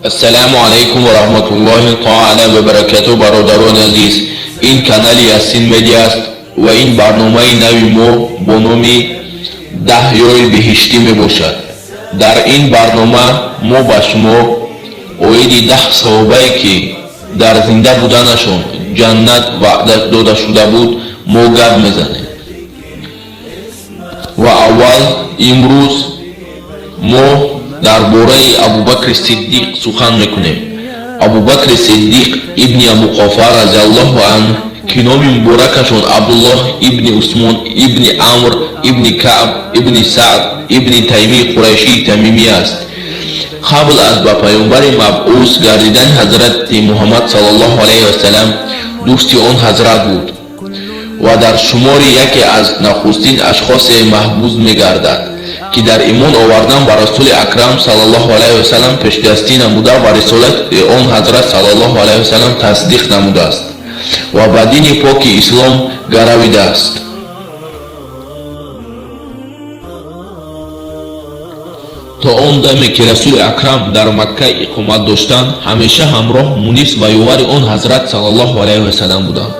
Ассалому алайкум ва раҳматуллоҳи таала ва баракатуҳ, бародарони азиз. Ин канали Ясин Медиа аст ва ин барномаи нави мо бо номи 10 ёри беҳиштӣ мебошад. Дар ин барнома мо ба шумо оиди 10 саҳобае, ки дар зинда буданашон ҷаннат ваъда дода шуда буд, мо гап мезанем. Ва аввал имрӯз мо дар бораи Абубакри Сиддиқ сухан мекунем. Абубакри Сиддиқ ибни Абуқуҳофа разиаллоҳу анҳ, ки номи муборакашон Абдуллоҳ ибни Усмон ибни Амр ибни Каъб ибни Саъд ибни Таймии Қурайшии Тамимӣ аст, қабл аз ба паёмбари мабъус гардидани ҳазрати Муҳаммад саллаллоҳу алайҳи васалам дӯсти он ҳазрат буд ва дар шумори яке аз нахустин ашхосе маҳбуз мегардад, ки дар имон овардан ба Расули Акрам саллаллоҳу алайҳи васалам пешдастӣ намуда ва рисолати он ҳазрат саллаллоҳу алайҳи васалам тасдиқ намудааст ва ба дини поки ислом гаравидааст. То он даме ки Расули Акрам дар Макка иқомат доштанд, ҳамеша ҳамроҳ, мунис ва ёвари он ҳазрат саллаллоҳу алайҳи васалам буданд.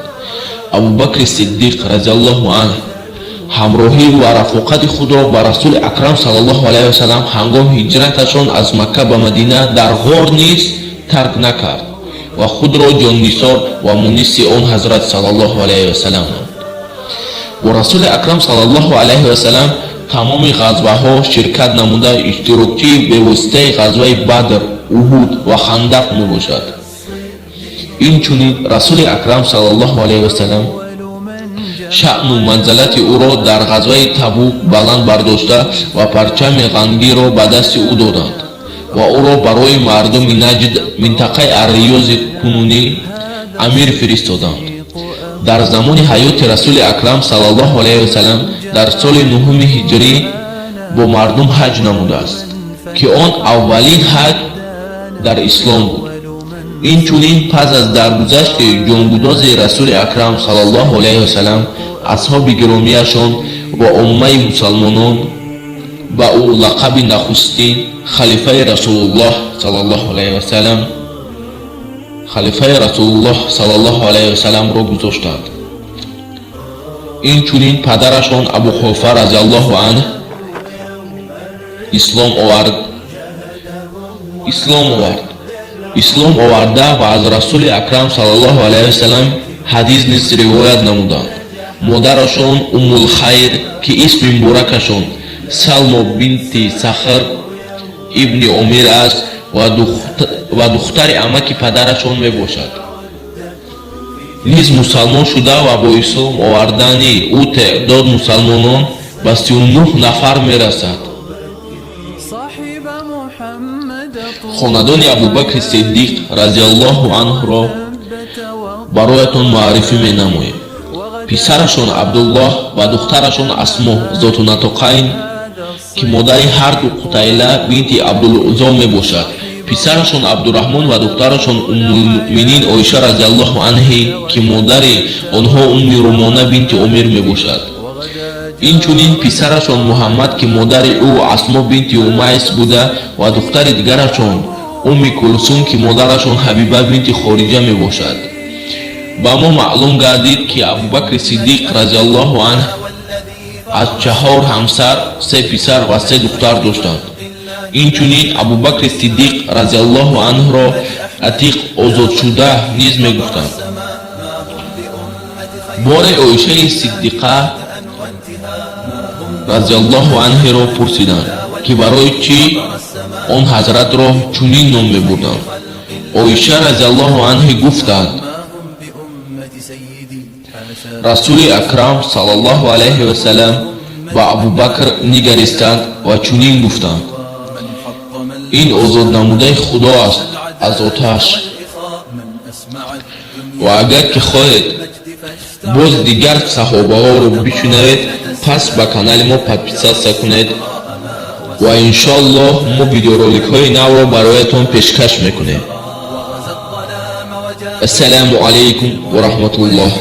Абубакри Сиддиқ разиаллоҳу анҳ ҳамроҳӣ ва рафоқати худро ба Расули Акрам саллаллоҳу алайҳи васалам ҳангоми ҳиҷраташон аз Макка ба Мадина дар ғор низ тарк накард ва худро ҷоннисор ва муниси он ҳазрат саллаллоҳу алайҳи васалам намуд. Бо Расули Акрам саллаллоҳу алайҳи васалам тамоми ғазваҳо ширкат намуда, иштирокчии бевоситаи ғазваи Бадр, Уҳуд ва Хандақ мебошад. Инчунин Расули Акрам саллаллоҳу алайҳи васалам шаъну манзалати ӯро дар ғазваи Табук баланд бардошта ва парчами ғангиро ба дасти ӯ доданд ва ӯро барои мардуми Наҷд, минтақаи Арриёзи кунунӣ, амир фиристоданд. Дар замони ҳаёти Расули Акрам саллаллоҳу алайҳи васалам дар соли нуҳуми ҳиҷрӣ бо мардум ҳаҷ намудааст, ки он аввалин ҳаҷ дар ислом буд. Инчунин пас аз даргузашти ҷонгудози Расули Акрам саллаллоҳу алайҳи васалам асҳоби гиромиашон ва оммаи мусалмонон ба ӯ лақаби нахустин халифаи Расулуллоҳ саллаллоҳу алайҳи васалам, халифаи Расулуллоҳ саллаллоҳу алайҳи васаламро гузоштанд. Инчунин падарашон Абуқуҳофа разиаллоҳу анҳ ислом оварда ва аз Расули Акрам саллаллоҳу алайҳи васалам ҳадис низ ривоят намуданд. Модарашон Уммулхайр, ки исми муборакашон Салмо бинти Сахр ибни Омир аст ва духтари амаки падарашон мебошад, низ мусалмон шуда ва бо ислом овардани ӯ теъдод мусалмонон ба 39 нафар мерасад. Хонадони Абубакри Сиддиқ разиаллоҳу анҳро бароятон муаррифӣ менамоем. Писарашон Абдуллоҳ ва духтарашон Асмо Зотунатоқайн, ки модари ҳарду Қутайла бинти Абдулуззо мебошад, писарашон Абдураҳмон ва духтарашон Уммулмуъминин Оиша разиаллоҳу анҳи, ки модари онҳо Умми Румона бинти Омир мебошад. Инчунин писарашон Муҳаммад, ки модари ӯ Асмо бинти Умайс буда, ва духтари дигарашон Умми Кулсум, ки модарашон Ҳабиба бинти Хориҷа мебошад. Ба мо маълум гардид, ки Абубакри Сиддиқ разиаллоҳу анҳ аз чаҳор ҳамсар се писар ва се духтар доштанд. Инчунин Абубакри Сиддиқ разиаллоҳу анҳро Атиқ, озодшуда низ мегуфтанд. Боре Оишаи Сиддиқа разиаллоҳу анҳиро пурсиданд, ки барои чӣ он ҳазратро чунин ном мебурданд. Оиша разиаллоҳу анҳи гуфтанд: «Расули Акрам саллаллоҳу алайҳи васалам ба Абубакр нигаристанд ва чунин гуфтанд: ин озоднамудаи Худо аст аз оташ». Ва агар ки хоҳед боз дигар саҳобаҳоро бишунавед, пас ба канали мо подписаться кунед ва иншоаллоҳ мо видеороликҳои навро бароятон пешкаш мекунем. Ассалому алайкум ва раҳматуллоҳ.